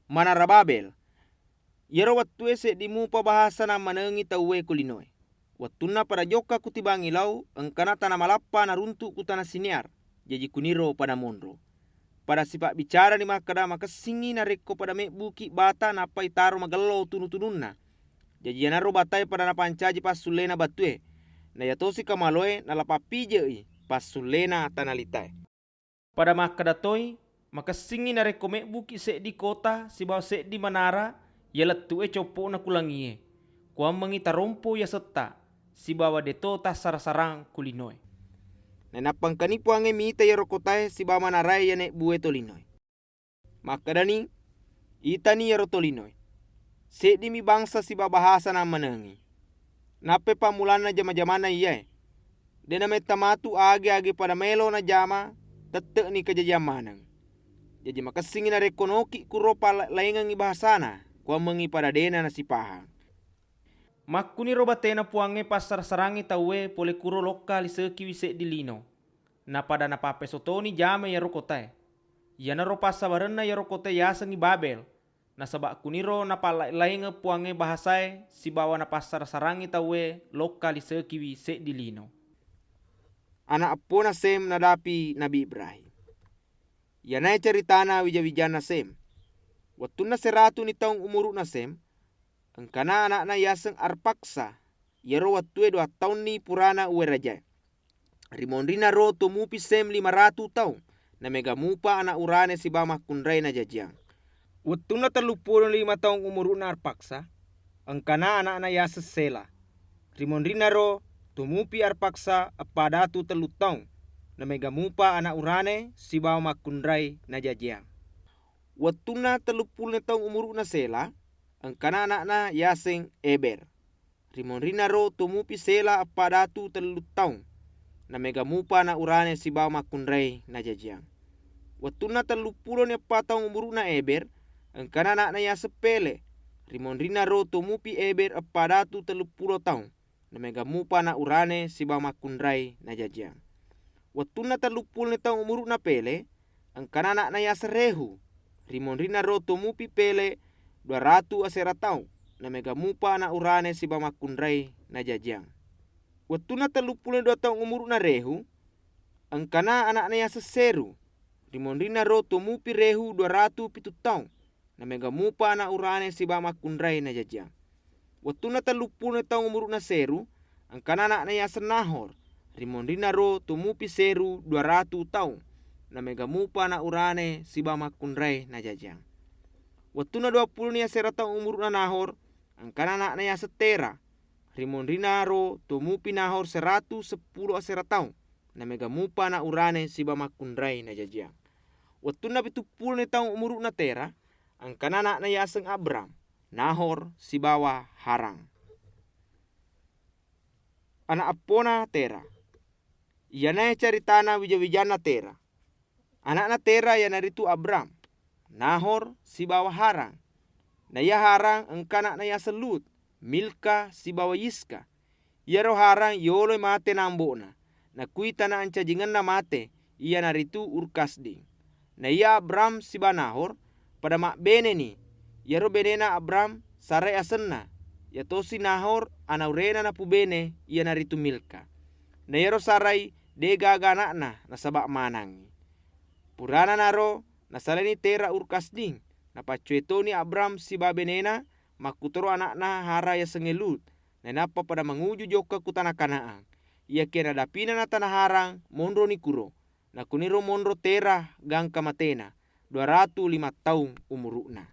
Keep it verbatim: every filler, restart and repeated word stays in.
Manara Babel. Iyaro wettué séddi mupa bahasa nammanengi tauwé ku linoé. Wettunna pada jokka ku tibangi lau, engkana tana malappa naruntu ku tana Sinear, jaji kuniro pada monro. Pada sipabbicarani makkeda, makessingngi narékko pada mébbuki bata nappai taro magello tunu-tununna. Jaji iyanaro bataé pada napancaji passulléna batué, na iyatosi kamaloé nalapappije'i passulléna tana litaé. Pada makkeda toi, makessingngi narékko mébbuki séddi kota sibawa séddi manara iya lettu'é coppo'na ku langié, kuwammengngi tarompo yasetta sibawa dé'to tassara-sarang ku linoé. Nainappa engkani Puwangnge mita iyaro kotaé sibawa manaraé iya nébbué tolinoé. Makkedani, "Itani iyaro tolinoé. Séddimi bangsa sibawa bahasa nammanengi. Nappai pammulanna jama-jamanna iyaé. Dé' nametta matu agi-agi pada maélo najama, tette'ni kajajiang maneng. Jaji makessingngi narékko noki kuro pala-, laingengngi bahasana, kuwammengngi pada dé'na nasipahang." Makkuniro baténa Puwangnge passara-sarangngi tauwé polé kuro lokka lisekiwi séddi lino. Napada napapéso toni jama iyaro kotaé. Iyanaro passabarenna iyaro kotaé yasengngi Babel, nasaba kuniro napallai-laingeng Puwangnge bahasaé sibawa napassara-sarangngi tauwé lokka lisekiwi séddi lino. Ana eppona Sem nadapi Nabi Ibrahim. Iyanaé caritana wija-wijanna Sem. Wettunna sératuni taung umuru'na Sem, engkana ana'na yaseng Arpaksa. Iyaro wettué dua taunni purana uwérajaé. Rimonrinnaro to mupi Sem lima ratu taung, naméga mupa ana urané sibawa makkunrai najajiang. Wettunna telluppulo lima taung umuru'na Arpaksa, engkana ana'na yaseng Séla. Rimonrinnaro to mupi Arpaksa eppa datu tellu taung, naméga mupa ana urané sibawa makkunrai najajiang. Wettunna telluppulo taung umuru'na Séla, engkana ana'na yaseng Eber. Rimonrinnaro to mupi Séla eppa datu tellu taung, naméga mupa ana urané sibawa makkunrai najajiang. Wettunna telluppulo ni eppa taung umuru'na Eber, engkana ana'na yaseng Pélé. Rimonrinnaro to mupi Eber eppa datu telluppulo taung, naméga mupa ana urané sibawa makkunrai najajiang. Wettunna telluppulo ni taung umuru'na Pélé, engkana ana'na yaseng Réhu. Rimonrinnaro to mupi Pélé dua ratu aséra taung, naméga mupa ana urané sibawa makkunrai najajiang. Wettunna telluppulo dua taung umuru'na Réhu, engkana ana'na yaseng Séru. Rimonrinnaro to mupi Réhu dua ratu pitu taung, naméga mupa ana urané sibawa makkunrai najajiang. Wettunna telluppulo taung umuru'na Séru, engkana ana'na yaseng Nahor. Rimonrinnaro to mupi Séru dua ratu taung, naméga mupa ana urané sibawa makkunrai najajiang. Wettunna duappulo ni aséra taung umuru'na Nahor, engkana ana'na yaseng Téra. Rimonrinnaro to mupi Nahor seratu seppulo aséra taung, naméga mupa ana urané sibawa makkunrai najajiang. Wettunna pituppulo ni taung umuru'na Téra, engkana ana'na yaseng Abram, Nahor, sibawa Haran. Ana eppona Téra. Iyanaé caritana wija-wijanna Téra. Ana'na Téra iyanaritu Abram, Nahor, sibawa Haran. Na iya Haran engka ana'na yaseng Lut, Milka, sibawa Yiska. Iyaro Haran yoloi maté na ambo'na, nakui tana ancajingenna maté, iyanaritu Ur Kasding. Na iya Abram sibawa Nahor pada mabbénéni. Iyaro bénéna Abram sarai asenna, iyatosi Nahor ana uréna napubéné, iyanaritu Milka. Na iyaro Sarai dé gaga ana'na nasaba manangngi. Purana naro nasalaini Téra Ur Kasding, napaccowé toni Abram sibawa bénéna, makkutoro ana'na Haran yasengngé Lut, nainappa pada manguju jokka ku tana Kanaan. Iyakiya nadapina na tana Haran, monroni kuro. Nakuniro monro Téra gangka maténa, dua ratu lima taung umuru'na.